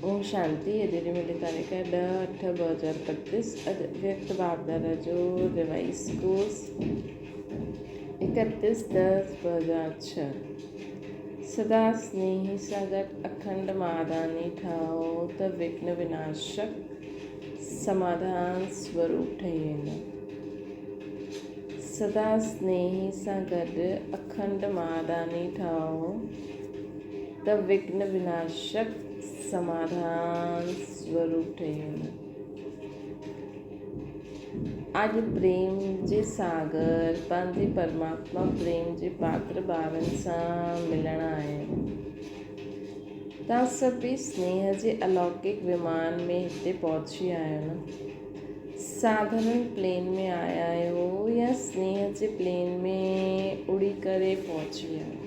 اوم شانتي اڄ جي ملي تاريخ آهي 10/8/2025 اڄ ويڪت بابدادا جو ريوائز ڪورس 31/10/2006 سدا سنيهي سان گڏ اکنڊ ماداني ٺهو ته وگهن وناشڪ سماڌان سوروپ ٺهي ويندا. سدا سنيهي سان گڏ اکنڊ ماداني ٺهو ته وگهن وناشڪ سماڌان سوروپ ٺهي ويندا. اڄ پريم جي ساگر پنهنجي پرماتما پريم جي پاتر ٻارن سان ملڻ آيا آهيون. توهان سڀ به سنيهه جي الوڪڪ ومان ۾ هتي پهچي آيا آهيو نه؟ ساڌارڻ پلين ۾ آيا آهيو يا سنيهه جي پلين ۾ اڙي ڪري پهچي ويا آهيو؟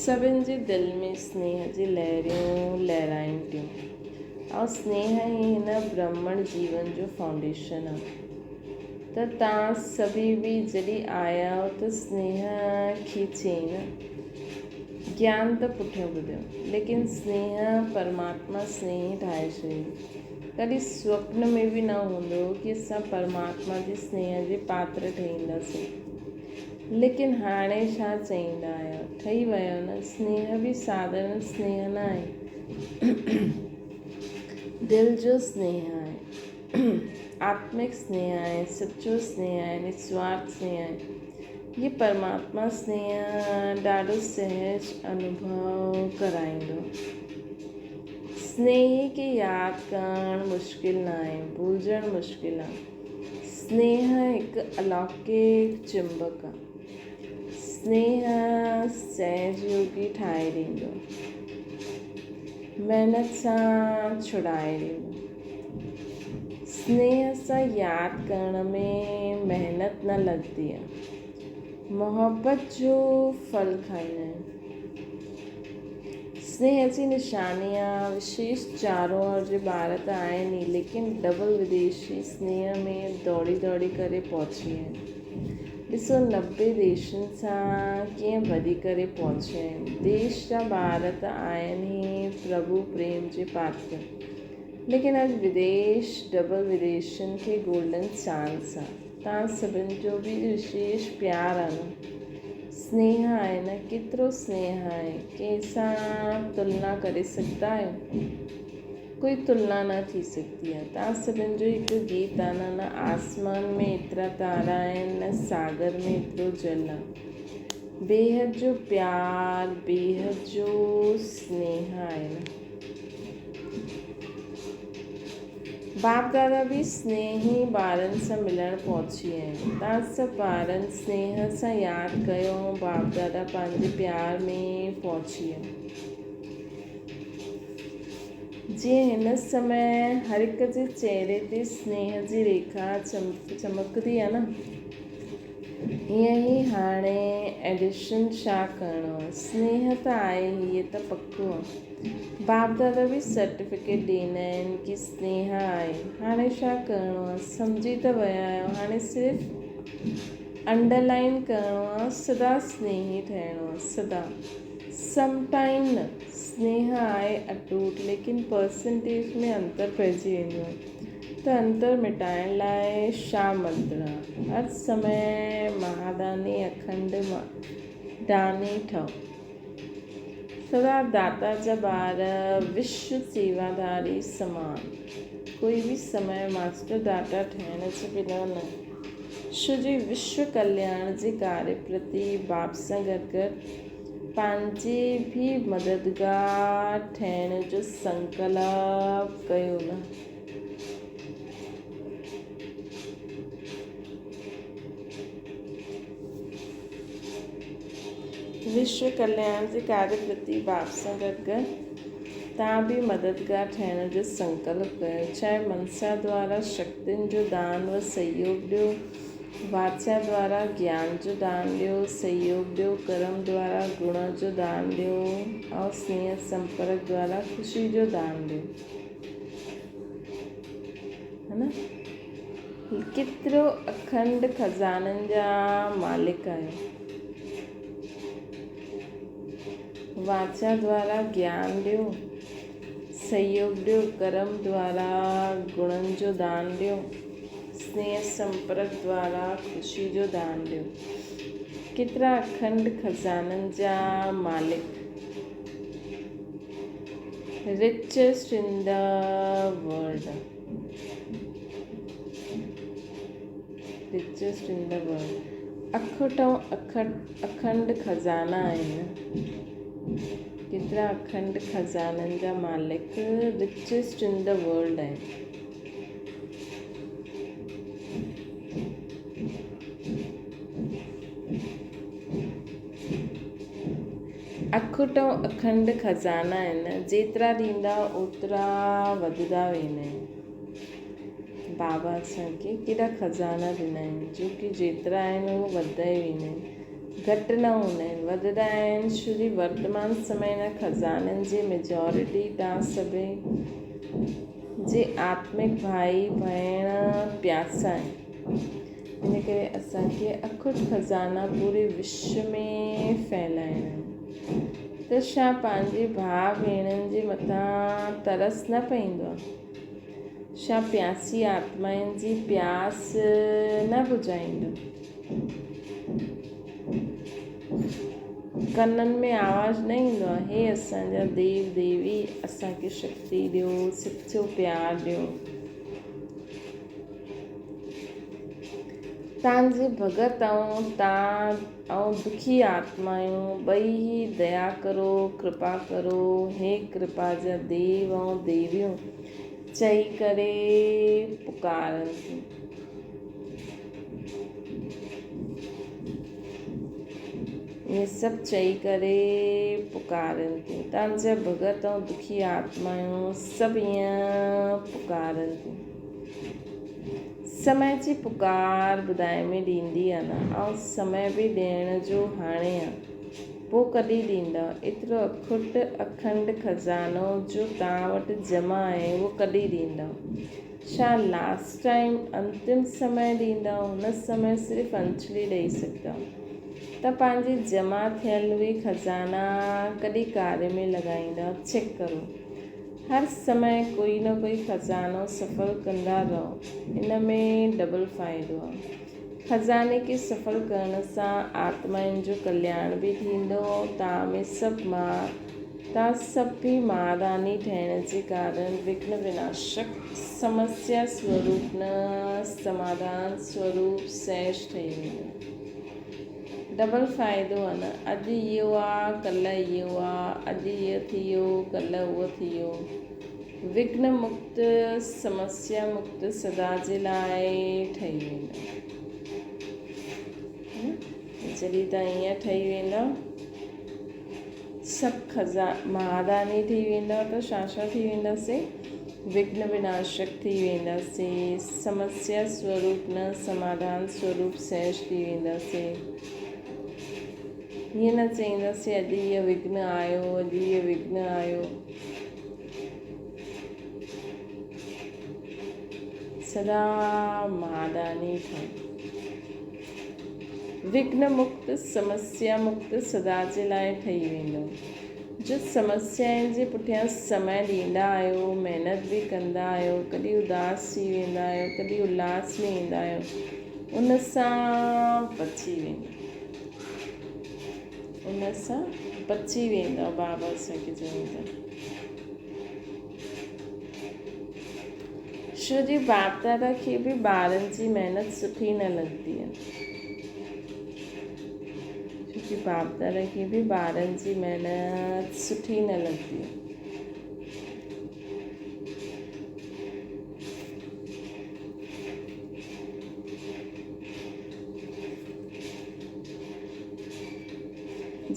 سڀن جي دل ۾ سنيهه جي لهريون لهرائين ٿيون ۽ سنيهه ئي هن برهمڻ جيون جو فائونڊيشن آهي ته توهان سڀئي به جڏهن آيا آهيو ته سنيهه کي چئي نه گيان ته پٺيون ٻڌيو ليڪن سنيهه پرماتما سنيهي ٺاهي ڇڏيو. ڪڏهن سوپن ۾ به نه هوندو هو ڪي اسان پرماتما جي سنيهه جي پاتر ٺهي اينداسين. ليڪن هاڻي ڇا چئيندا آهيو؟ ٺهي ويو نه؟ سنيهه به ساڌارڻ سنيهه نه آهي. دل جو سنيهه آهي. آتمڪ سنيهه آهي، سچو سنيهه آهي، نسوارٿ سنيهه آهي. هي پرماتما سنيهه ڏاڍو سهج انوڀو ڪرائيندو. سنيهي کي ياد ڪرڻ مشڪل ناهي، ڀلجڻ مشڪل آ. سنيهه هڪ الوڪڪ چمبڪ آ. سنيهه سهج يوگي ٺاهي ڏيندو. محنت سان ڇڙائي ڏيندو. سنيهه سان ياد ڪرڻ ۾ محنت نه لڳندي آ. محبت جو ڦل کائيندا آهيون. سنيهه جي نشاني آ. وشيش چارون اور جي ٻار ته آهن ئي ليڪن ڊبل وديشي سنيهه ۾ دوڙي دوڙي ڪري پهچي آهن. ڏسو 90 ديشن سان ڪيئن ڀڄي ڪري پهچي آهن. ديش جا ٻار ته آهن ئي پرڀو پريم جي پاتر. ليڪن اڄ وديش ڊبل وديشين کي گولڊن چانس آ. توهان سڀن جو به وشيش پيار آ نه. سنيهه آهي نه. ڪيترو سنيهه آهي. ڪنهن سان تلنا ڪري سگهندا آهيو؟ ڪوئي تلنا نه ٿي سگهندي آ. توهان سڀن جو هڪ گيت آ نه، نه آسمان ۾ ايترا تارا آهن، نه ساگر ۾ ايترو جل آ. بيحد جو پيار، بيحد جو سنيهه آهي نه. باپ دادا به سنيهي ٻارن سان ملڻ پهچي آهن. توهان سڀ ٻارن سنيهه سان ياد ڪيو ۽ باپ دادا پنهنجي پيار ۾ پهچي آهن. جيئن هن سمي هر هڪ جي چهري تي سنيهه جي ريکا چمڪندي آهي نه. ائين ئي هاڻي ايڊيشن ڇا ڪرڻو آ؟ سنيهه ته آهي هيء ته پڪو آ. باپ دادا به سرٽيفڪيٽ ڏيندا آهن ڪي سنيهه آهي. هاڻي ڇا ڪرڻو آ؟ سمجهي ته ويا آهيو. هاڻي صرف انڊر لائن ڪرڻو آ، سدا سنيهي ٺهڻو آ، سدا. سم ٽائيم نه. سنيهه آهي اٽوٽ ليڪن پرسنٽيج ۾ انتر پئجي ويندو آ. ته انتر مٽائڻ لاء ڇا منتر آ؟ هر سمي مهاداني اکنڊ داني ٺهو. سدا داتا جا ٻار وشو سيواڌاري سمان. ڪوئي به سمي ماسٽر داتا ٺهڻ جي بنا نه. شو جي وشو ڪلياڻ جي ڪاري پرتي باپ سان گڏ گڏ پنهنجي به مددگار ٺهڻ جو سنڪلپ ڪيو نه. وشو ڪلياڻ جي ڪاري پرتي باپ سان گڏ گڏ توهان به مددگار ٺهڻ جو سنڪلپ ڪيو. چاهي منسا دوارا شڪتين جو دان و سهيوگ ڏيو، واچا دوارا گيان جو دان ڏيو، سهيوگ ڏيو، ڪرم دوارا گڻ جو دان ڏيو ۽ سنيهه سمپرڪ دوارا خوشي جو دان ڏيو. ها نه؟ ڪيترو اکنڊ خزانن جا مالڪ آهيو. واچا دوارا گيان ڏيو. سهيوڳ ڏيو، ڪرم دوارا گڻن جو دان ڏيو، سنيهه سمپرڪ دوارا خوشي جو دان ڏيو. ڪيترا اکنڊ خزانن جا مالڪ، Richest in the world. Richest in the world. اکٽ ۽ اکنڊ خزانا آهن. ڪيترا اکنڊ خزانن جا مالڪ رچيسٽ ان the world آهن. اکٽ ۽ اکنڊ خزانا آهن، جيترا ڏيندا اوترا وڌندا ويندا آهن. بابا اسان کي ڪيڏا خزانا ڏنا آهن، جو ڪي جيترا آهن اهو وڌندا ئي ويندا آهن، گهٽ نه هوندا آهن، وڌندا آهن. ڇو جي ورتمان سمي هن خزانن جي ميجارٽي تان سڀئي جي آتمڪ ڀائي ڀيڻ پياسا آهن. ان ڪري اسان کي اکٽ خزانا پوري وشو ۾ ڦهلائڻا آهن ته ڇا پنهنجي ڀاء ڀيڻن جي مٿان ترس نه پئيندو آهي؟ ڇا پياسي آتمائن جي پياس نه بجهائيندو؟ ڪنن ۾ آواز نه ايندو آهي، هي اسان جا ديو ديوي اسان کي شڪتي ڏيو، سچو پيار ڏيو. تان جي ڀڳت ۽ تان ۽ دکي آتمايون ٻئي ئي ديا ڪرو، ڪرپا ڪرو، هي ڪرپا جا ديو ۽ ديويون چئي ڪري پڪارن ٿيون. اهي سڀ چئي ڪري پڪارن ٿيون. تان جا ڀڳت ۽ دکي آتمايون سڀ ائين پڪارن ٿيون. سمي جي پڪار ٻڌائي ۾ ڏيندي آ نه. آئون سمي به ڏيڻ جو هاڻي آ. پو ڪڏهن ڏيندؤ؟ ايترو اکٽ اکنڊ خزانو جو تان وٽ جمع آهي اهو ڪڏهن ڏيندؤ؟ ڇا لاسٽ ٽائيم، انتم سمي، ڏيندؤ؟ هن سمي صرف انچلي ڏئي سگهندؤ ته پنهنجي جمع ٿيل اهي خزانا ڪڏهن ڪاري ۾ لڳائيندؤ؟ چيڪ ڪرو. هر سمي ڪوئي نه ڪوئي خزانو سڦل ڪندا رهو. ان ۾ ڊبل فائدو آهي. خزاني کي سڦل ڪرڻ سان آتمائن جو ڪلياڻ به ٿيندو ۽ توهان ۾ سڀ مان توهان سڀ به مهاداني ٺهڻ جي ڪارڻ وگهن وناشڪ سمسيا سوروپ نه سماڌان سوروپ سهج ٺهي ويندؤ. ڊبل فائدو آ نه اڄ اهو آ ڪلهه اهو آ اڄ اهو ٿي ويو ڪلهه اهو ٿي ويو. وگهن مڪت سمسيا مڪت سدا جي لاء ٺهي ويندؤ. جڏهن توهان ائين ٺهي ويندؤ سڀ خزا مهاداني ٿي ويندؤ ته ڇا ڇا ٿي وينداسين؟ وگهن وناشڪ ٿي وينداسين، سمسيا سوروپ نه سماڌان سوروپ سهج ٿي وينداسين. ائين نه چئينداسين اڄ هيء وگهن آيو، اڄ هيء وگهن آيو. سدا مهاداني ٺهو. وگهن مڪت، سمسيا مڪت سدا جي لاء ٺهي ويندو. جو سمسيائن جي پٺيان سمي ڏيندا آهيو، محنت به ڪندا آهيو، ڪڏهن اداس ٿي ويندا آهيو، ڪڏهن الاس ۾ ايندا آهيو، ان سان بچي ويندو. ان سان بچي ويندؤ بابا اسان کي چون ٿا. شو جي باپ دادا کي به ٻارن جي محنت سٺي نه لڳندي آهي. شو جي باپ دادا کي به ٻارن جي محنت سٺي نه لڳندي آهي.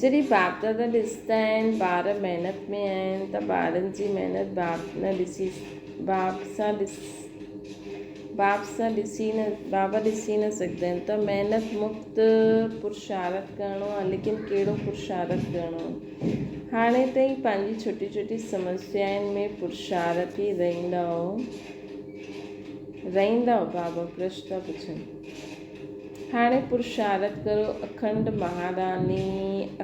جڏهن باپ دادا ڏسندا آهن ٻار محنت ۾ آهن ته ٻارن جي محنت باپ نه ڏسي باپ سان ڏس باپ سان ڏسي نه بابا ڏسي نه سگهندا آهن ته محنت مڪت پرشارٿ ڪرڻو آهي ليڪن ڪهڙو پرشارٿ ڪرڻو آهي هاڻي تائين پنهنجي ڇوٽي ڇوٽي سمسيائن ۾ پرشارٿي رهندا هو رهندا هو بابا پرش ٿا پڇن هاڻي پرشارٿ ڪرو اکنڊ مهاداني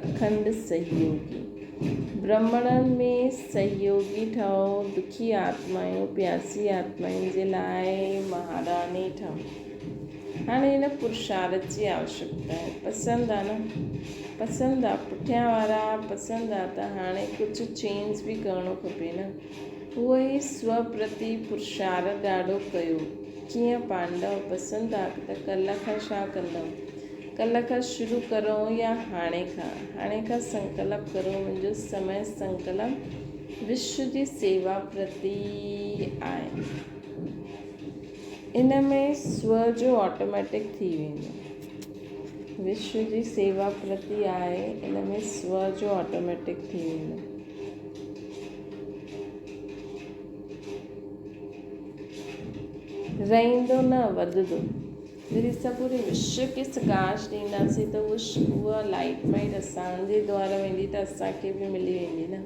اکنڊ سهيوگي. برهمڻن ۾ سهيوگي ٺهو، دکي آتمائون، پياسي آتمائن جي لاء مهاراني ٺهو. هاڻي هن پرشارٿ جي آوشڪتا آهي. پسند آ نه؟ پسند آ، پٺيان وارا پسند آ ته هاڻي ڪجهه چينج به ڪرڻو کپي نه. اهو ئي سو پرتي پرشارٿ ڏاڍو ڪيو. ڪيئن پانڊو، پسند آ ته ڪلهه کان ڇا ڪندؤ؟ ڪلهه کان شروع ڪرون يا هاڻي کان؟ هاڻي کان سنڪلپ ڪرو، منهنجو سمي سنڪلپ وشو جي سيوا پرتي آهي. ان ۾ سو جو آٽوميٽڪ ٿي ويندو. وشو جي سيوا پرتي آهي، ان ۾ سو جو آٽوميٽڪ ٿي ويندو. رهندو نه وڌندو. جڏهن اسان پوري وشو کي سڪاش ڏينداسين ته اها لائيٽ مائيٽ اسان جي دوارا ويندي ته اسان کي به ملي ويندي نه.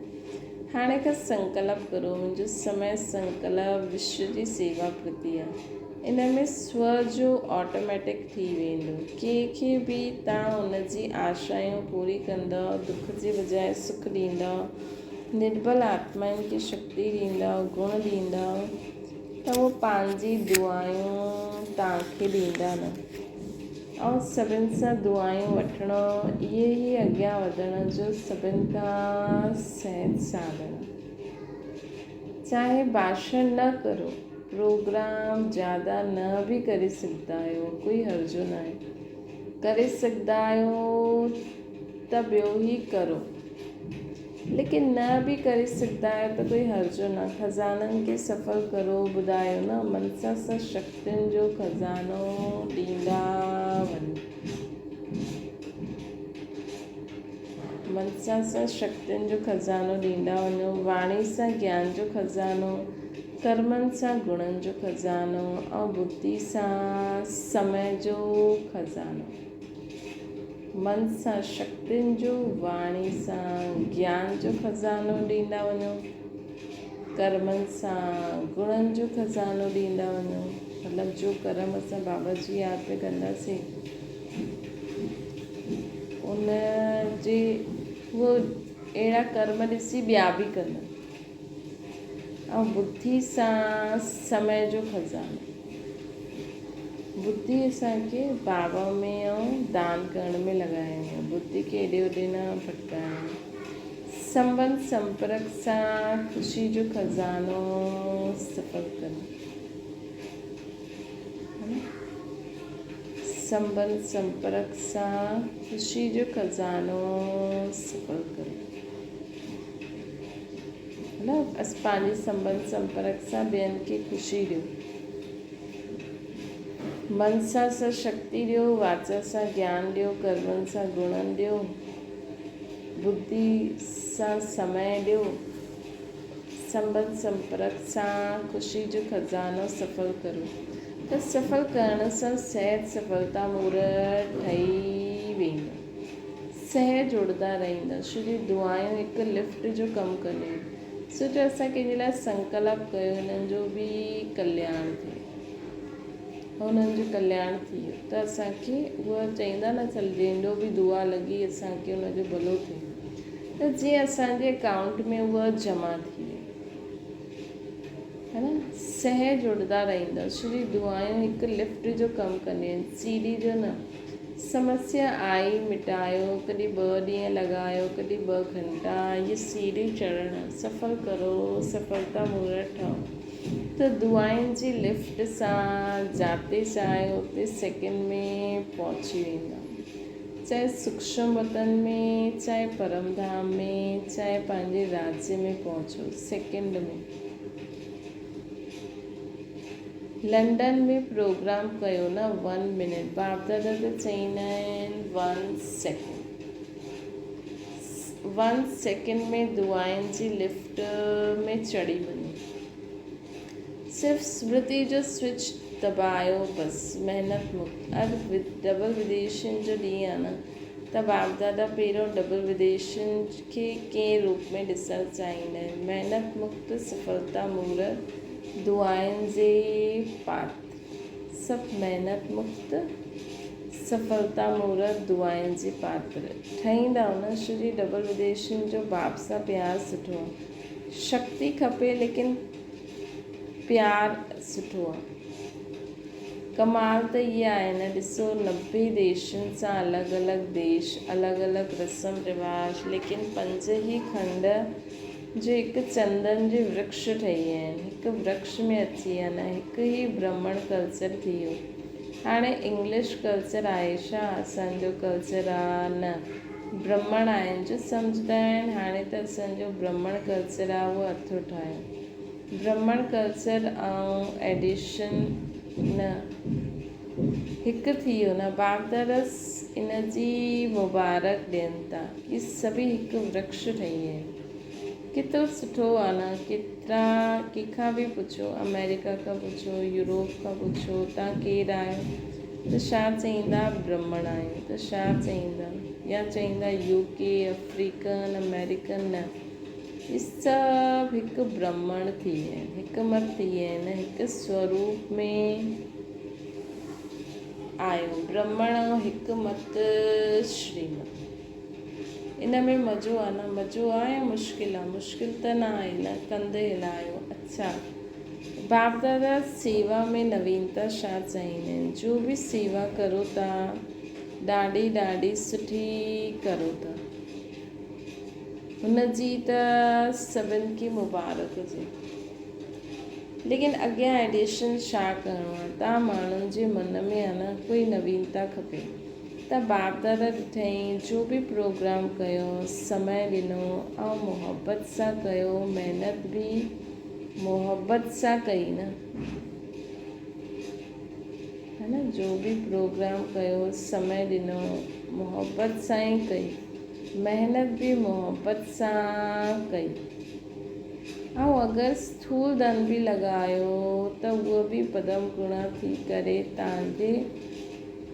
هاڻي کان سنڪلپ ڪرو منهنجو سمي سنڪلپ وشو جي سيوا پرتي آ. ان ۾ سو جو آٽوميٽڪ ٿي ويندو. ڪنهن کي به تان ان جي آشايون پوري ڪندؤ، دک جي بجاء سک ڏيندؤ، نربل آتمائن کي شڪتي ڏيندؤ، گڻ ڏيندؤ. ته هو پنهنجي دعائون توهان کي ڏيندا نه. ۽ سڀن سان دعائون وٺڻ اهي ئي اڳيان وڌڻ جو سڀن کان سهج ساڌن آهي. چاهي ڀاشڻ نه ڪرو، پروگرام زياده نه به ڪري سگهندا آهيو، ڪوئي هرجو ناهي. ڪري سگهندا آهيو ته ٻيو ئي ڪرو. ليڪن نه به ڪري سگهندا آهيو ته ڪوئي هرجو نه. خزانن کي سڦل ڪرو، ٻڌايو نه، منسا سان شڪتين جو خزانو ڏيندا وڃو. منسا سان شڪتين جو خزانو ڏيندا وڃو، واڻي سان گيان جو خزانو، ڪرمن سان گڻن جو خزانو ۽ ٻڌي سان سمي جو خزانو. من سان شڪتين جو، واڻي سان گيان جو خزانو ڏيندا وڃو، ڪرمن سان گڻن جو خزانو ڏيندا وڃو. مطلب جو ڪرم اسان بابا جي ياد ۾ ڪنداسين ان جي هو اهڙا ڪرم ڏسي ٻيا به ڪندا. ۽ ٻڌي سان سمي جو خزانو. ٻڌي اسان کي ڀاو ۾ ۽ دان ڪرڻ ۾ لڳائڻي آهي. ٻڌي کي هيڏي هوڏي نه ڀٽڪائڻو آهي. سنٻنڌ سمپرڪ سان خوشي جو خزانو سڦل ڪرڻ. سنٻنڌ سمپرڪ سان خوشي جو خزانو سڦل ڪرڻ. مطلب اسين پنهنجي سنٻنڌ سمپرڪ سان ٻين کي خوشي ڏيون. منسا سان شڪتي ڏيو، واچا سان گيان ڏيو، ڪرمن سان گڻن ڏيو، ٻڌي سان سمي ڏيو، سنٻنڌ سمپرڪ سان خوشي جو خزانو سڦل ڪريو ته سڦل ڪرڻ سان سهج سڦلتا مورت ٺهي ويندو. سهج اڙدا رهندا. ڇو جو دعائون هڪ لفٽ جو ڪم ڪنديون آهن. سوچو اسان ڪنهن جي لاء سنڪلپ ڪيو هنن جو به ڪلياڻ ٿئي. هنن جو ڪلياڻ ٿي ويو ته اسان کي اهو چئيندا نه چل جنهن جو به دعا لڳي اسان کي ان جو ڀلو ٿئي ته جيئن اسان جي اڪائونٽ ۾ اها جمع ٿي وئي ها نه سهج اڙدا رهندا. ڇو جو دعائون هڪ لفٽ جو ڪم ڪنديون آهن سيڙهي جو نه. سمسيا آئي مٽايو، ڪڏهن ٻه ڏينهن لڳايو، ڪڏهن ٻه گهنٽا، اهي سيڙهيون چڙهڻ، سڦل ڪرو، سڦلتا مورت ٺهو ته دعائن جي لفٽ سان جاتي چاهيو اتي سيڪنڊ ۾ پهچي ويندا. چاهي سوڪشم وطن ۾، چاهي پرم ڌام ۾، چاهي پنهنجي راجيه ۾ پهچو، سيڪنڊ ۾. لنڊن ۾ پروگرام ڪيو نه ون منٽ باپ دادا ته چئيندا آهن ون سيڪنڊ ون سيڪنڊ ۾ دعائن جي لفٽ ۾ چڙهي وڃو صرف سمرتي جو سوئچ دٻايو بس محنت مڪت اڄ ڊبل وديشين جو ڏينهن آهي نه ته باپ دادا پهريون ڊبل وديشين کي ڪنهن روپ ۾ ڏسڻ چاهيندا آهن محنت مڪت سڦلتا مورت دعائن جي پاتر سڀ محنت مڪت سڦلتا مورت دعائن جي پاتر. ٺهيندا نه شري ڊبل وديشين جو باپ سان پيار سٺو آ. شڪتي کپي ليڪن پيار سٺو آ. ڪمال ته اها آهي نه ڏسو 90 ديشن سان الڳ الڳ ديش الڳ الڳ رسم رواج ليڪن پنج ئي کنڊ جو هڪ چندن جي ورڪش ٺهي ويا آهن هڪ ورڪش ۾ اچي ويا نه هڪ ئي برهمڻ ڪلچر ٿي ويو هاڻي انگلش ڪلچر آهي ڇا اسان جو ڪلچر آ نه برهمڻ آهن جو سمجهندا آهن هاڻي ته اسان جو برهمڻ ڪلچر آ اهو هٿ اٺايو. برهمڻ ڪلچر ۽ ايڊيشن نه هڪ ٿي ويو نه باغدارس ان جي مبارڪ ڏين ٿا ڪي سڀئي هڪ ورڪش ٺهي ويا آهن ڪيترو سٺو آ نه ڪيترا ڪنهن کان به پڇو آمريڪا کان پڇو يورپ کان پڇو تان ڪير آهيو ته ڇا چئيندا برهمڻ آهيون ته ڇا چئيندا يا چئيندا يو ڪي آفريڪن آمريڪن نه هي سڀ هڪ برهمڻ ٿي ويا آهن، هڪ مت ٿي ويا آهن، هڪ سوروپ ۾ آيو برهمڻ ۽ هڪ مت شريمت. ان ۾ مزو آ نه؟ مزو آ يا مشڪل آ؟ مشڪل ته نه آهي نه؟ ڪنڌ هلايو. اڇا باپ دادا سيوا ۾ نوينتا ڇا چاهيندا آهن؟ جو به سيوا ڪرو ٿا ڏاڍي ڏاڍي سٺي ڪرو ٿا. هن جي ته سڀن کي مبارڪ هجي. ليڪن اڳيان ايڊيشن ڇا ڪرڻو آ تان ماڻهن جي من ۾ آ نه ڪوئي نوينتا کپي ته باپ دادا ڏٺائين جو به پروگرام ڪيو سمي ڏنو ۽ محبت سان ڪيو محنت به محبت سان ڪئي نه ها نه جو به پروگرام ڪيو سمي ڏنو محبت سان ئي ڪئي. محنت به محبت سان ڪئي ۽ اگر اسٿول ڌن به لڳايو ته اهو به پدم گڻا ٿي ڪري تان جي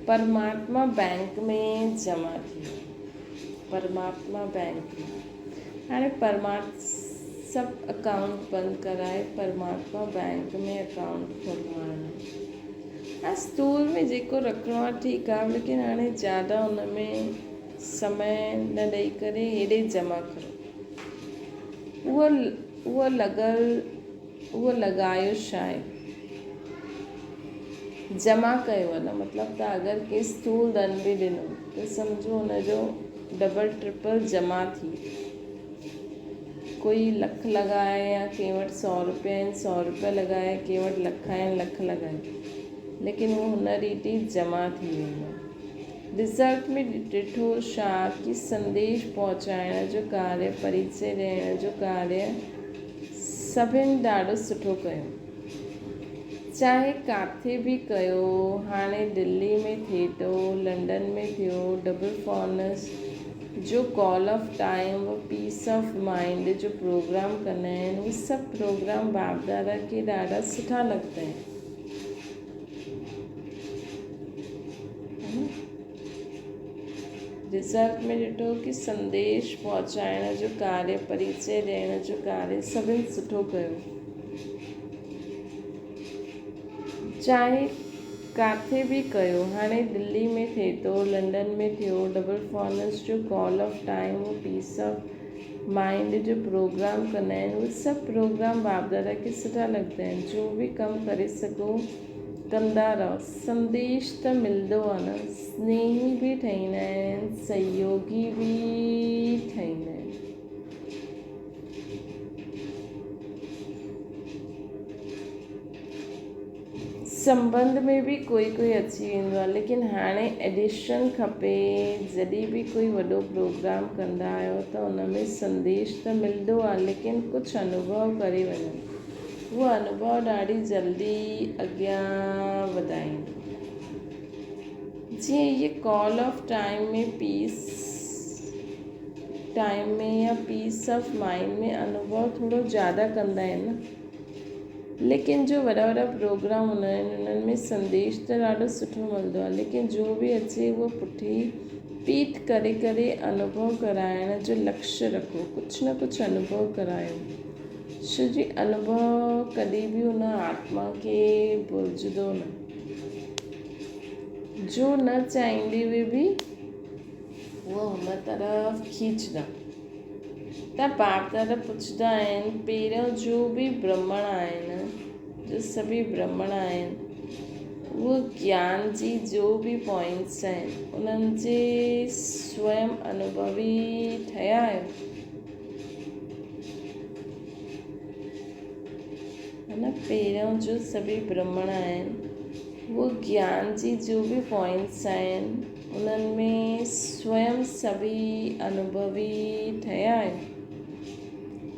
پرماتما بئنڪ ۾ جمع ٿي ويو. پرماتما بئنڪ ۾ هاڻي پرمات سڀ اڪائونٽ بند ڪرائي پرماتما بئنڪ ۾ اڪائونٽ کولواڻو. ها اسٿول ۾ جيڪو رکڻو آهي ٺيڪ آهي ليڪن هاڻي زياده ان ۾ سمي نه ڏئي ڪري هيڏي جمع ڪرو. اهو اهو لڳل اهو لڳايو ڇا آهي؟ جمع ڪيو آهي نه مطلب ته اگر ڪنهن اسٿول ڌن به ڏنو ته سمجهو ان جو ڊبل ٽرپل جمع ٿي ڪوئي لک لڳائي يا ڪنهن وٽ سو روپيا آهن سو روپيا لڳائي ڪنهن وٽ لک آهن لک لڳائي ليڪن اهو هن ريت ئي جمع ٿي ويندو. رزلٽ ۾ ڏٺو ڇا ڪي سنديش پهچائڻ جو ڪاريه پريچي ڏيڻ جو ڪاريه سڀن ڏاڍو سٺو ڪيو. چاهي ڪاٿي به ڪيو هاڻي دلي ۾ ٿئي ٿو لنڊن ۾ ٿيو ڊبل فورنس جو ڪال آف ٽائيم و پيس آف مائينڊ جو پروگرام ڪندا آهن اهي سڀ پروگرام باپدادا کي ڏاڍا سٺا لڳندا آهن. رزلٽ ۾ ڏٺو ڪي سنديش پهچائڻ جو ڪاريه پريچي ڏيڻ جو ڪاريه سڀن سٺو ڪيو. چاهي ڪاٿي به ڪيو هاڻي دلي ۾ ٿئي ٿو لنڊن ۾ ٿيو ڊبل فارنس جو ڪال آف ٽائيم و پيس آف مائينڊ جو پروگرام ڪندا آهن اهي سڀ پروگرام باپ دادا کي سٺا لڳندا آهن جو به ڪم ڪري سگهو ڪندا رهو سنديش ته ملندو آهي نه سنيهي به ٺهيندا آهن سهيوگي به ٺهيندا آهن. سنٻنڌ ۾ به ڪوئي ڪوئي اچي ويندو آهي ليڪن هاڻي ايڊيشن کپي جڏهن به ڪوئي وڏو پروگرام ڪندا آهيو ته ان ۾ سنديش ته ملندو آهي ليڪن ڪجهه انوڀو ڪري وڃو اهو انوڀو ڏاڍي جلدي اڳيان وڌائيندو جيئن هي ڪال آف ٽائيم ۾ پيس ٽائيم ۾ يا پيس آف مائنڊ ۾ انوڀو ٿورو زياده ڪندا آهن نه ليڪن جو وڏا وڏا پروگرام هوندا آهن انهن ۾ سنديش ته ڏاڍو سٺو ملندو آهي ليڪن جو به اچي اهو پٺي پيٺ ڪري ڪري انوڀو ڪرائڻ جو لڪش رکو ڪجهه نه ڪجهه انوڀو ڪرايو ڇو جي انوڀو ڪڏهن به ان آتما کي ڀلجندو نه. جو نه چاهيندي به به اهو هن طرف کيچندا. ته باپ دادا پڇندا آهن، پهريون جو به برهمڻ آهن، جو سڀئي برهمڻ آهن، اهو گيان جي جو به پوائنٽس آهن، انهن جي سويم انوڀوي ٺهيا آهيو؟ معنيٰ پهريون جو سڀئي برهمڻ آهن، اهو گيان جي جو به پوائنٽس آهن، انهن ۾ سويم سڀئي انوڀوي ٺهيا آهيو.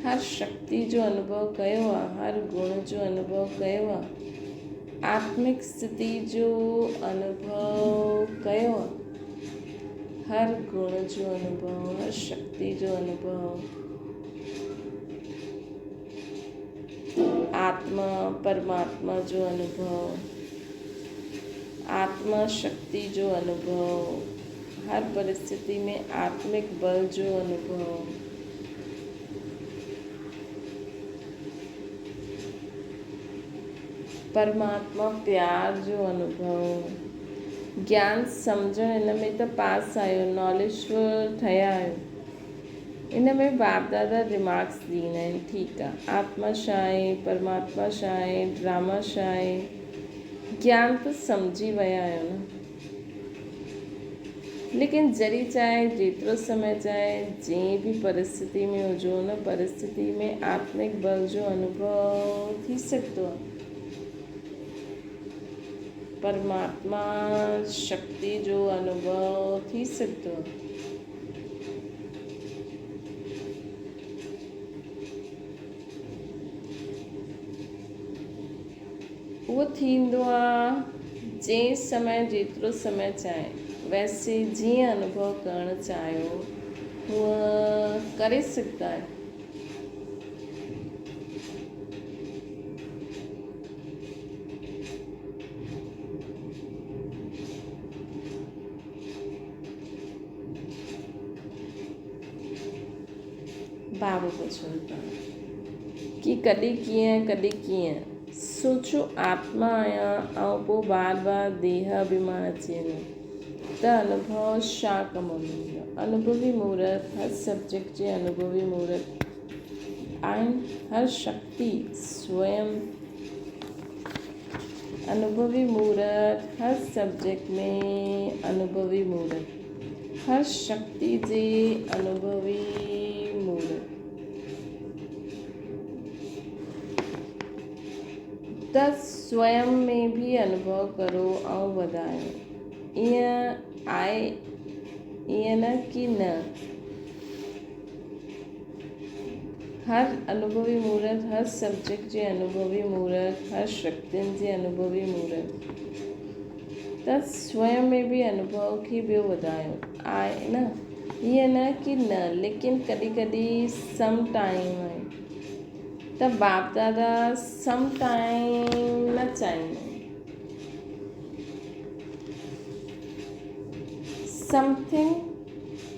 هر شڪتي جو انوڀو ڪيو آ، هر گڻ جو انوڀو ڪيو آ، آتمڪ اسٿتي جو انوڀو ڪيو آ، هر گڻ جو انوڀو، هر شڪتي جو انوڀو. آتما پرماتما جو انوڀو، آتما شڪتي جو انوڀو، هر پرسٿتي ۾ آتمڪ بل جو انوڀو. پرماتما پيار جو انوڀو. گيان سمجهڻ ان ۾ ته پاس آهيو، ناليجفل ٺهيا آهيو. ان ۾ باپ دادا ريمارڪس ڏيندا آهن، ٺيڪ آ، آتما ڇا آهي، پرماتما ڇا آهي، ڊراما ڇا آهي، گيان ته سمجهي ويا آهيو نه. ليڪن ذري چاهي جيترو سمي چاهي جنهن به پرسٿتي ۾ هجو ان پرسٿتي ۾ آتمڪ بل جو انوڀو ٿي سگهندو آهي. پرماتما شڪتي جو انوڀو ٿي سگهندو آهي. اهو ٿيندو آ جنهن سمي جيترو سمي چاهي ويسي جيئن انوڀو ڪرڻ چاهيو هونء ڪري سگهندا آهيو. بابو پڇن ٿا ڪي ڪڏهن ڪيئن ڪڏهن ڪيئن سوچو آتما آهيان ۽ پوء بار بار ديهه اڀيمان اچي وڃي ته انوڀو ڇا ڪم ۾ ايندو؟ انوڀوي مورت هر سبجيڪٽ جي انوڀوي مورت آهن هر شڪتي سويم انوڀوي مورت هر سبجيڪٽ ۾ انوڀوي مورت هر شڪتي جي انوڀوي مورت ته سويم ۾ به انوڀو ڪرو ۽ وڌايو ائين آهي ائين نه ڪي نه هر انوڀوي مورت، هر سبجيڪٽ جي انوڀوي مورت، هر شڪتين جي انوڀوي مورت ته سويم ۾ به انوڀو کي ٻيو وڌايو آهي نه هيئن نه ڪي نه ليڪن ڪڏهن ڪڏهن سم ٽائيم آهي ته باپ دادا سم ٽائيم نه چاهيندا آهن سمٿنگ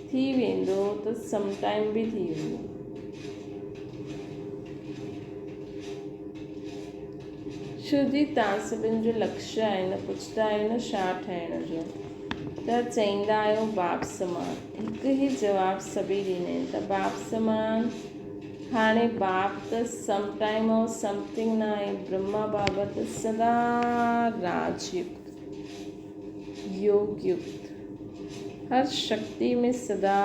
ٿي ويندو ته سم ٽائيم به ٿي ويندو. شو جي توهان سڀن جو لڪشيه آهي نه پڇندا آهيو نه ڇا ٺهڻ جو ته چئيندا آهيو باپ سمان. هڪ ئي جواب سڀئي ڏيندا آهن ته باپ سمان. هاڻي باپ ته سم ٽائيم ۽ سم ٿنگ نه آهي. برهما بابا ته سدا راج يڪت. يوگ يڪت هر شڪتي ۾ سدا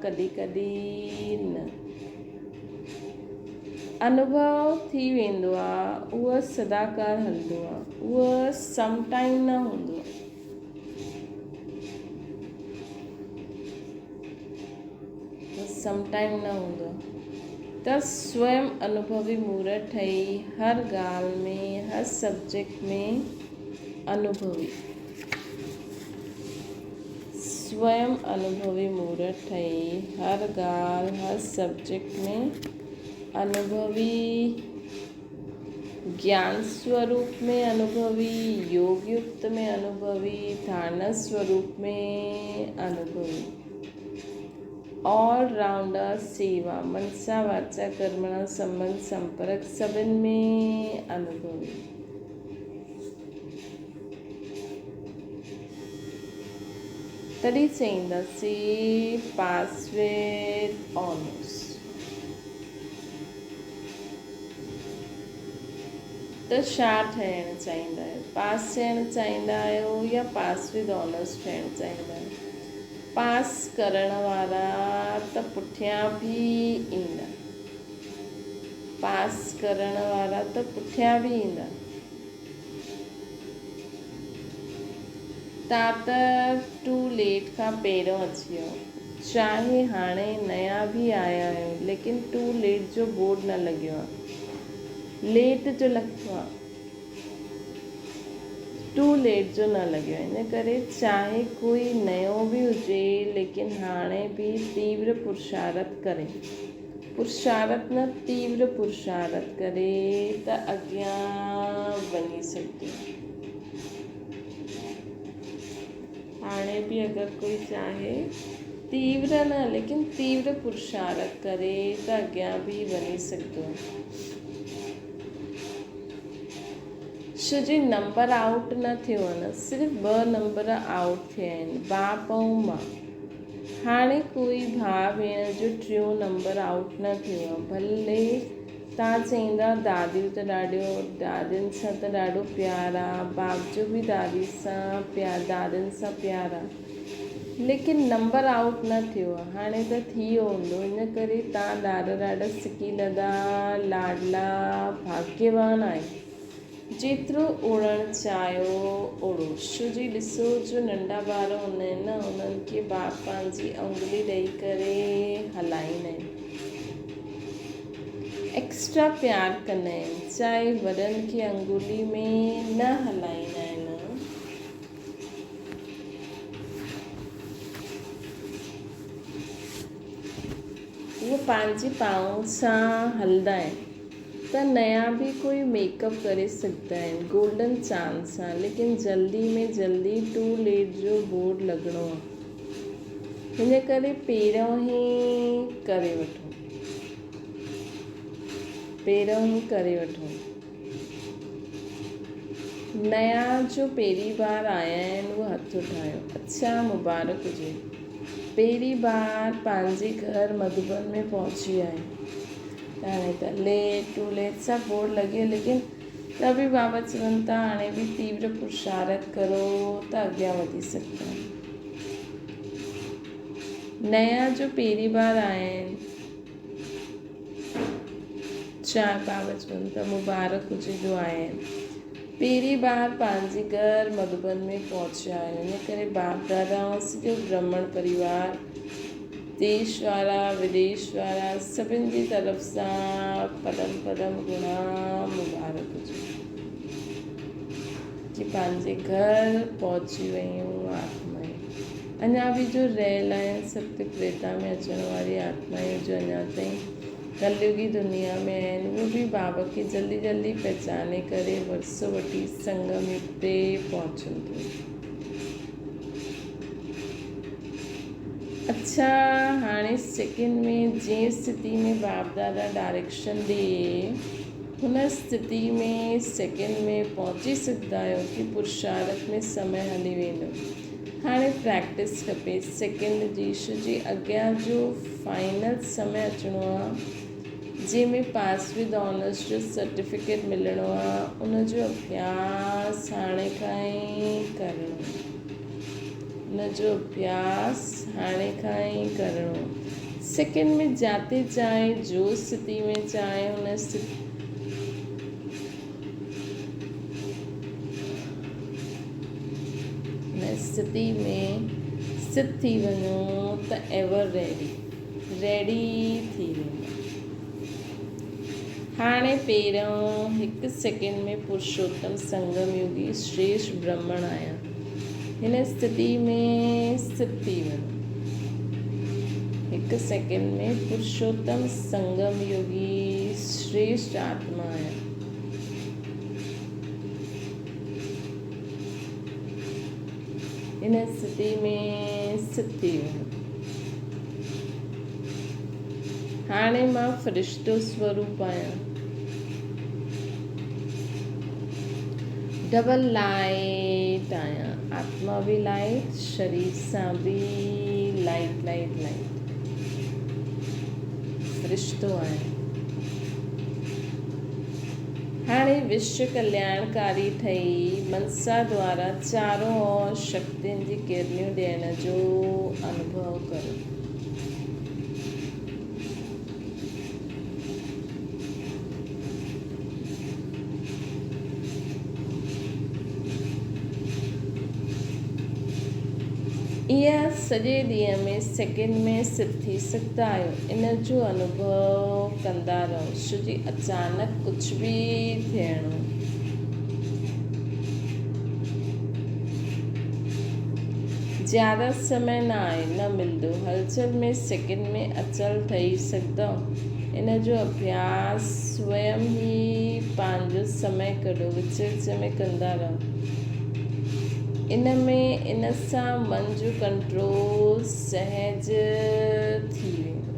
ڪڏهن ڪڏهن نه انوڀو ٿي ويندو آ اهو سداڪار هلندو آ اهو سم ٽائيم نه هوندو آ. سم ٽائيم نه هوندو آ ته سويم انوڀوي مورت ٺهي هر ڳالهه ۾ هر سبجيڪٽ ۾ انوڀوي سويم انوڀوي مورت ٺهي هر ڳالهه هر سبجيڪٽ ۾ انوڀوي گيان سوروپ ۾ انوڀوي يوگ يڪت ۾ انوڀوي ڌارنا سوروپ ۾ انوڀوي آل رائونڊر سيوا منسا واچا ڪرمڻا سنبنڌ سمپرڪ سڀن ۾ انوڀوي. تڏهن چئينداسين پاس وٿ آنرس. ته ڇا ٺهڻ چاهيندا آهيو؟ پاس ٿيڻ چاهيندا آهيو يا پاس وٿ آنرس ٺهڻ چاهيندا آهيو؟ پاس ڪرڻ وارا ته پٺيان به ايندا. پاس ڪرڻ وارا ته پٺيان به ايندا. تان ته ٽو ليٽ کان پهريون اچي ويو. چاهي هاڻي نيا به آيا آهيون ليڪن ٽو ليٽ جو بورڊ نه لڳيو آ. ليٽ جو لڳو آ. ٽو ليٽ جو نه لڳيو آ. ان ڪري چاهي ڪوئي نيو به هجي ليڪن هاڻي به تيور پرشارت ڪري. پرشارت نه تيور پرشارت ڪري ته اڳيان وڃي سگهندو. هاڻي به اگر ڪوئي چاهي تيور نه ليڪن تيور پرشارت ڪري ته اڳيان به وڃي سگهندو. ڇو جي نمبر آئوٽ نه ٿيو آهي نه صرف ٻه نمبر آئوٽ ٿيا آهن باپ ۽ ماء. هاڻي ڪوئي ڀاء ڀيڻ جو ٽيون نمبر آئوٽ نه ٿيو آهي. ڀلي تان چئيندا داديون ته ڏاڍيو دادين سان ته ڏاڍو پيار آ باپ جو به دادي سان پيار دادين سان پيار آ ليڪن نمبر آئوٽ نه ٿيو آ هاڻي ته ٿي ويو هوندو ان ڪري تان ڏاڍا ڏاڍا سڪيلڌا لاڏلا ڀاگيوان آهيو جيترو اوڙڻ چاهيو اوڙو ڇو جي ڏسو جو ننڍا ٻار هوندا آهن نه انهن کي باپ پنهنجي انگلي ڏئي ڪري هلائيندا آهن. ايڪسٽرا پيار ڪندا آهن چاهي وڏن کي انگولي ۾ نه هلائيندا آهن. اهي پنهنجي پانء سان هلندا آهن ته نيا به ڪوئي ميڪ اپ ڪري سگهندا آهن گولڊن چانس سان ليڪن جلدي ۾ جلدي ٽو ليٽ جو بورڊ لڳڻو آهي هن ڪري پهريون ئي ڪري وٺو. پهريون ئي ڪري وٺو. نيا جو پهرين بار آيا آهن اهو هٿ اٺايو. اڇا مبارڪ هجي. پهرين بار پنهنجي گهر مڌوبن ۾ پهچي آهي. هاڻي ته ليٽ ٽو ليٽ سڀ بورڊ لڳي ويو ليڪن ته به بابا چون ٿا هاڻي به تيور پرشارٿ ڪرو ته اڳيان وڌي سگهندا. نيا جو پهرين بار آيا آهن. چار بابا چون ٿا مبارڪ هجي جو آيا آهن. پهرين بار پنهنجي گهر مڌوبن ۾ پهچيا آهيون. ان ڪري باپ دادا ۽ سڄو برهمڻ پريوار، ديش وارا، وديش وارا سڀن جي طرف سان پدم پدم گڻا مبارڪ هجي ڪي پنهنجي گهر پهچي ويون آتمائون. اڃا به جو رهيل آهن ست ڪريتا ۾ اچڻ واري آتمائون جو اڃا تائين ڪليوگي دنيا ۾ آهن اهي به بابا کي جلدي جلدي پهچاني ڪري ورثو وٺي سنگم يگ تي پهچن ٿيون. اڇا هاڻي سيڪنڊ ۾ جنهن اسٿتي ۾ باپ دادا ڊائريڪشن ڏي هن اسٿتي ۾ سيڪنڊ ۾ پهچي سگهندا آهيو ڪي پرشارٿ ۾ سمي هلي ويندو. هاڻي پريڪٽس کپي سيڪنڊ جي ڇو جي اڳيان جو فائنل سمي اچڻو آ جنهن ۾ پاس ود آنرس جو سرٽيفڪيٽ ملڻو آ ان جو اڀياس هاڻي کان ئي ڪرڻو ان جو اڀياس هاڻي کان ئي ڪرڻو سيڪنڊ ۾ جاتي چاهي جو اسٿتي ۾ چاهي ان اسٿتي هن اسٿتي ۾ اسٿت ٿي وڃو ته ايور ريڊي، ريڊي ٿي ويندا. هاڻي پهريون هڪ سيڪنڊ ۾ پرشوتم سنگم يوگي شريشٺ برهمڻ آهيان. هن اسٿتي ۾ اسٿت ٿي وڃو. هڪ سيڪنڊ ۾ پرشوتم سنگم يوگي شريشٺ آتما آهيان. ان اسٿتي ۾ اسٿت ٿي وڃو. هاڻي مان فرشتو سوروپ آهيان. ڊبل لائيٽ آهيان، آتما به لائيٽ، شرير سان به لائيٽ لائيٽ لائيٽ فرشتو آهيان. هاڻي وشو ڪلياڻڪاري ٺهي منسا دوارا چارون اور شڪتين جي ڪرڻيون ڏيڻ جو انوڀو ڪريو. اها سڄي ڏينهن ۾ سيڪنڊ ۾ سڌ ٿي سگهندا آهيو. ان جو انوڀو ڪندا رهو ڇو جي اچانڪ ڪجهه به ٿيڻو. زياده سمي نه آهي نه ملندو. هلچل ۾ سيڪنڊ ۾ اچل ٺهي سگهندؤ. ان جو اڀياس سويم ئي پنهنجو سمي ڪڍو وچ وچ ۾ ڪندا رهو. ان ۾ ان سان من جو ڪنٽرول سهج ٿي ويندو.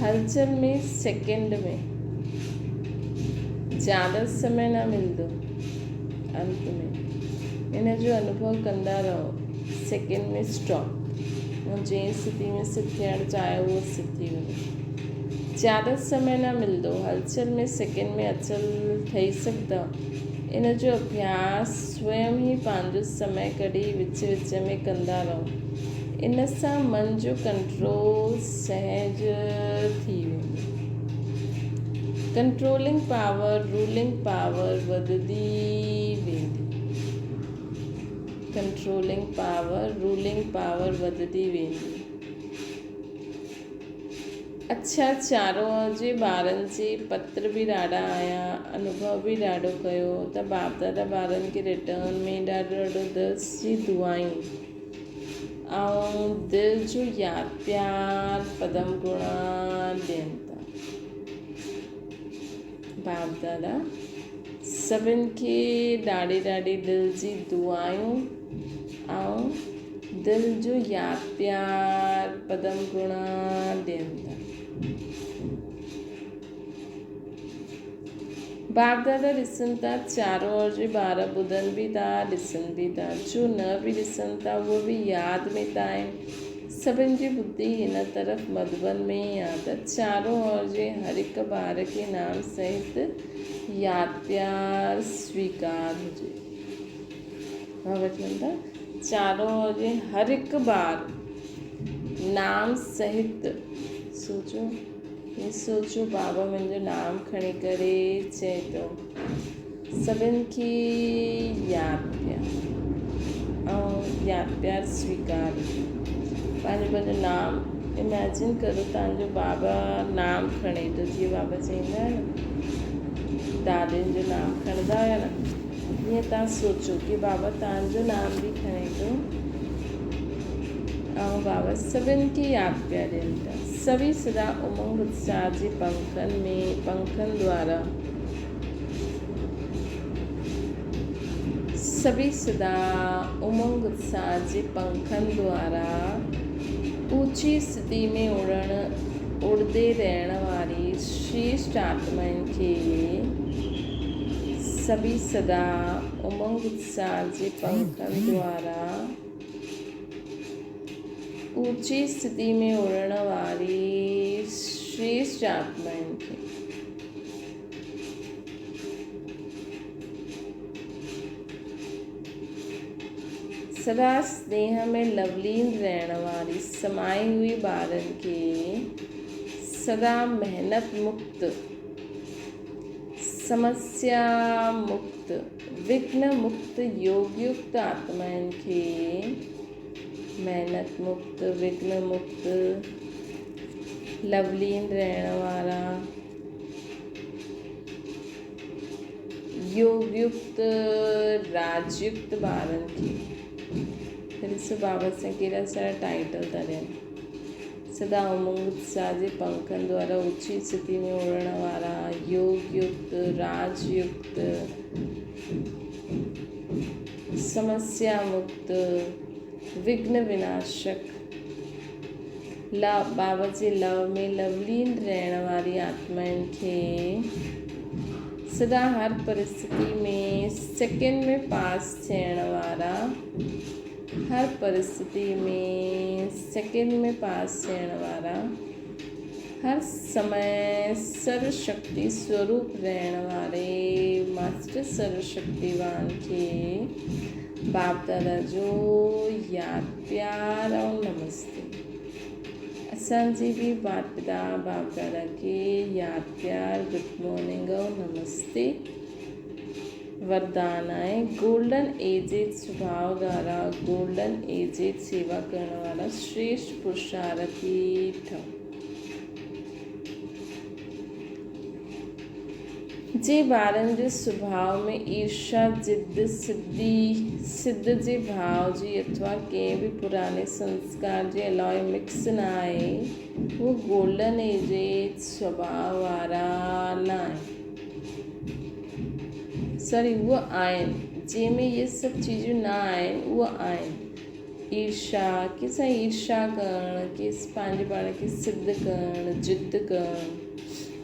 هلچل ۾ سيڪنڊ ۾ زياده سمي نه ملندو. انت ۾ ان جو انوڀو ڪندا رهو. سيڪنڊ ۾ اسٽاپ ۽ جنهن اسٿتي ۾ سڌ ٿيڻ چاهيو اهو سڌ ٿي وڃو. زياده سمي نه ملندو. هلچل ۾ سيڪنڊ ۾ اچل ٺهي سگهندؤ. ان جو اڀياس سويم ئي پنهنجو سمي ڪڍي وچ وچ ۾ ڪندا رهو. ان سان من جو ڪنٽرول سهج ٿي ويندو. ڪنٽرولنگ پاور، رولنگ پاور وڌندي ويندي. ڪنٽرولنگ پاور، رولنگ پاور وڌندي ويندي. اڇا چاروء جي ٻارن جي پتر به ڏاڍا آيا، انوڀو به ڏاڍو ڪيو ته باپ دادا ٻارن کي ريٽرن ۾ ڏاڍو ڏاڍو درس جي دعائون ۽ دل جو ياد پيار پدم گڻا ڏين ٿا. باپ دادا سڀن کي ڏاڍي ڏاڍي دل جي دعائون ۽ دل جو ياد پيار پدم گڻا ڏين ٿا. باپ دادا ڏسن ٿا چارو اور جي ٻار ٻڌن به ٿا ڏسن به ٿا جو نه به ڏسن ٿا اهو به ياد ۾ ٿا آهن. سڀن جي ٻڌي هن طرف مڌوبن ۾ ئي آ ته چارو اور جي هر هڪ ٻار کي نام سهت ياد پيار سويڪار هجي. بابا چون ٿا چارو اور جي هر هڪ ٻار نام سهت سوچو هي سوچو بابا منهنجو نام کڻي ڪري چئي ٿو سڀن کي ياد پيار ۽ ياد پيار سويڪار پنهنجو پنهنجو نام اميجن ڪرو تان جو بابا نام کڻي ٿو جيئن بابا چئيندا آهن دادين جو نام کڻندا هيا نه ائين تان سوچو ڪي بابا تان جو نام به کڻي ٿو ۽ بابا سڀن کي ياد پيا ڏين ٿا سڀئي سدا امنگ اتساهه جي پنکن ۾ پنکن دوارا سڀئي سدا امنگ اتساهه جي پنکن دوارا اوچي اسٿتي ۾ اڙڻ اڙدي رهڻ واري شريشٽ آتمائن کي سڀئي سدا امنگ اتساهه جي پنکن دوارا اوچي اسٿتي ۾ اڙڻ واري شريشٽ آتمائن کي. سدا سنيهه ۾ لولين رهڻ واري سمائي هئي ٻارن کي سدا محنت مڪت، سمسيا مڪت، وگهن مڪت يوگيڪت آتمائن کي محنت مڪت، وگهن مڪت، لولين رهڻ وارا يوگيڪت راجيڪت ٻارن کي ڏسو بابا سائين ڪهڙا سارا ٽائيٽل ٿا ڏين سدا امنگ اتساهه جي پنکن دوارا اوچي اسٿتي ۾ اڙڻ وارا يوگيڪت راجيڪت سمسيا مڪت وگهن وناشڪ لا بابا جي لو ۾ لولين رهڻ واري آتمائن کي. سدا هر پرسٿتي ۾ سيڪنڊ ۾ پاس ٿيڻ وارا، هر پرسٿتي ۾ سيڪنڊ ۾ پاس ٿيڻ وارا، هر سمي سرو شڪتي سوروپ رهڻ واري ماسٽر سرو شڪتيوان کي باپ دادا جو ياد پيار ۽ نمستي. اسان جي به باپ پتا باپ دادا کي ياد پيار گڊ مارننگ ۽ نمستي. وردان آهي گولڊن ايجيڊ سڀاء دوارا گولڊن ايجيڊ سيوا ڪرڻ وارا شريشٽ پرشارٿي ٺهو. جي ٻارن جي سڀاء ۾ ايرشا، ضد، سڌي سڌ جي ڀاء جي اٿوا ڪنهن به پراڻي سنسڪار جي الاء مڪس نه آهي، هو گولڊن ايجيڊ سڀاء وارا نه آهن. سوري اهي آهن، جنهن ۾ اهي سڀ چيزون نه آهن، اهي آهن. ايرشا، ڪنهن سان ايرشا ڪرڻ، ڪنهن پنهنجي پاڻ کي سڌ ڪرڻ، ضد ڪرڻ.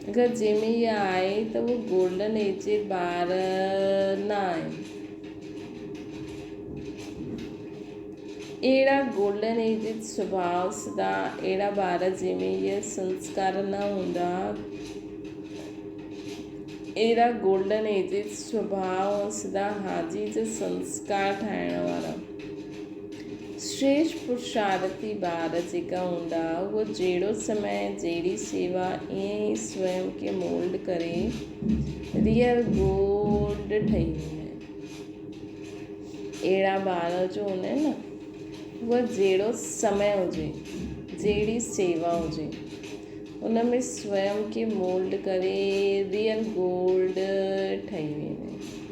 اگر جنهن ۾ اها آهي ته اهو گولڊن ايج جي ٻار نه آهن. اهڙا گولڊن ايج جي سڀاء سدا اهڙا ٻار جنهن ۾ اهي سنسڪار نه هوندا، اهڙا گولڊن ايج جي سڀاء سدا حاجي جا سنسڪار ٺاهڻ وارا. شريشٺ پرشارٿي ٻار جيڪا هوندا، اهو جهڙو سمي، جهڙي سيوا، ائين ئي سوئم کي مولڊ ڪري ريئل گولڊ ٺهي ويندا آهن. اهڙا ٻار جو هوندا آهن نه، اهو جهڙو سمي هجي، جهڙي سيوا هجي، ان ۾ سوئم کي مولڊ ڪري ريئل گولڊ ٺهي ويندا آهن.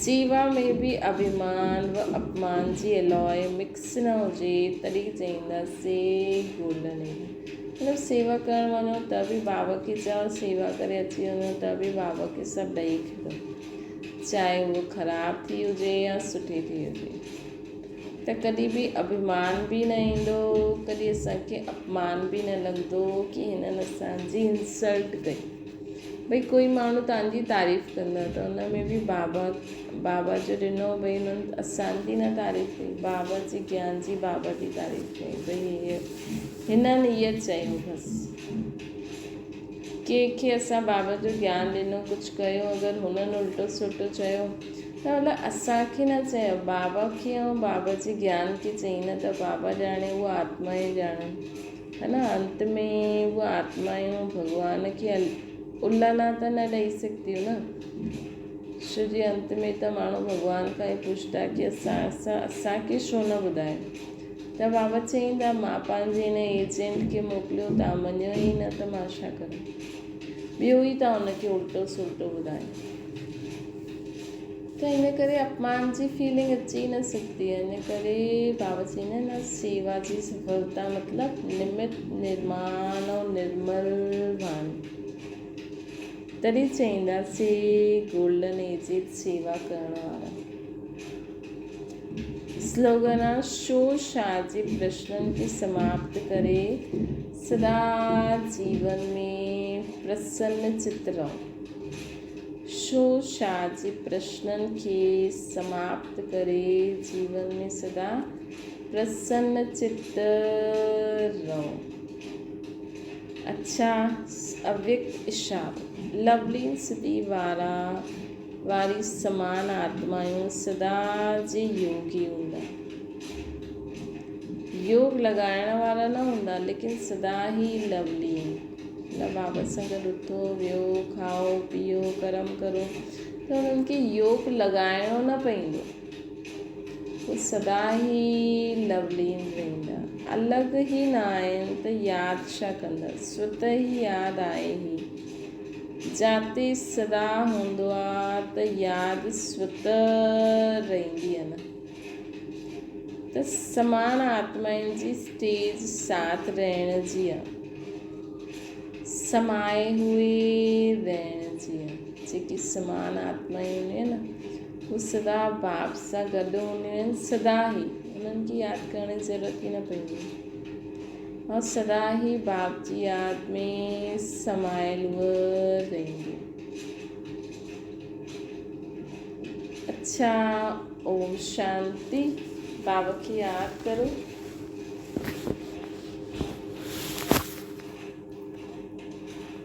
سيوا ۾ به اڀيمان و اپمان جي الاء مڪس نه هجي تڏهن چئينداسي گولڊن ايج. مطلب سيوا ڪرڻ وڃو ته به بابا کي چئو سيوا ڪري اچي وڃو ته به بابا کي سڀ ڏئي ڇڏو چاهي هوء خراب ٿي هجي يا سٺي ٿي هجي ته ڪڏهن به اڀيمان به نه ايندو ڪڏهن اسان کي اپمان به نه لڳندو ڪي هنن اسان جي انسلٽ ڪئي. ڀئي ڪوئي ماڻهو توهان جي تعريف ڪندو ته ان ۾ به بابا بابا جو ڏنو ڀئي انهن اسان جي نه تعريف ڪئي بابا جي گيان جي بابا جي تعريف ڪئي ڀئي هيء هنن هيء چيو بس ڪنهن کي اسان بابا جو گيان ڏنو ڪجهه ڪيو اگر هنن الٽو سلٽو چيو ته مطلب اسان کي نه چيو بابا کي ۽ بابا جي گيان کي چئي نه ته بابا ڄاڻي اهو آتما ئي ڄاڻي. ها نه انت ۾ اهي آتمائون ڀڳوان کي الانا ته نه ڏئي سگهنديون نه. ڇو جي انت ۾ ته ماڻهو ڀڳوان کان ئي پڇندا ڪي اسان اسان اسان کي ڇو نه ٻڌايو ته بابا چئيندا مان پنهنجي هن ايجنٽ کي موڪليو توهان مڃيو ئي نه ته مان ڇا ڪران. ٻيو ئي توهان ان کي الٽو سلٽو ٻڌايو. ته ان ڪري اپمان جي فيلنگ اچي ئي نه سگهندي آهي. ان ڪري بابا چئيندا آهن نه سيوا جي سڦلتا مطلب نمت نرمان ۽ نرمل واڻي. تڏهن چئينداسين گولڊن ايج جي سيوا ڪرڻ وارا. سلوگن آ شو شا جي پرشنن کي سماپت ڪري سدا جيون ۾ پرسن چت رهو. شو شا جي پرشنن کي سماپت ڪري جيون ۾ سدا پرسن چت رهو. اڇا اويڪت اشارو. لولين سڌي وارا واري سمان آتمائون سدا جي يوگي هوندا. يوگ لڳائڻ وارا نه هوندا ليڪن سدا هي لولين. نه بابا سان گڏ اٿو ويهو کائو پيئو ڪرم ڪرو ته انهن کي يوگ لڳائڻو نه پئيندو هو سدا ئي لولين رهندا الڳ ئي نه آهن ته ياد ڇا ڪندا سوته ئي ياد آهي ئي جاتي سدا هوندو آ ته ياد سوته رهندي آ نه ته سمان آتمائن جي اسٽيج ساٿ رهڻ جي آ. سمائي هئي رهڻ جي آ. جيڪي سمان آتمائون هونديون آهن نه هو سدا باپ سان گڏ هونديون آهن سدا ئي انهن کي ياد ڪرڻ جي ضرورت ئي نه پوندي آهي سدا ئي باپ جي ياد ۾ سمايل هوء رهنديون. اڇا، اوم شانتي. بابا کي ياد ڪرو.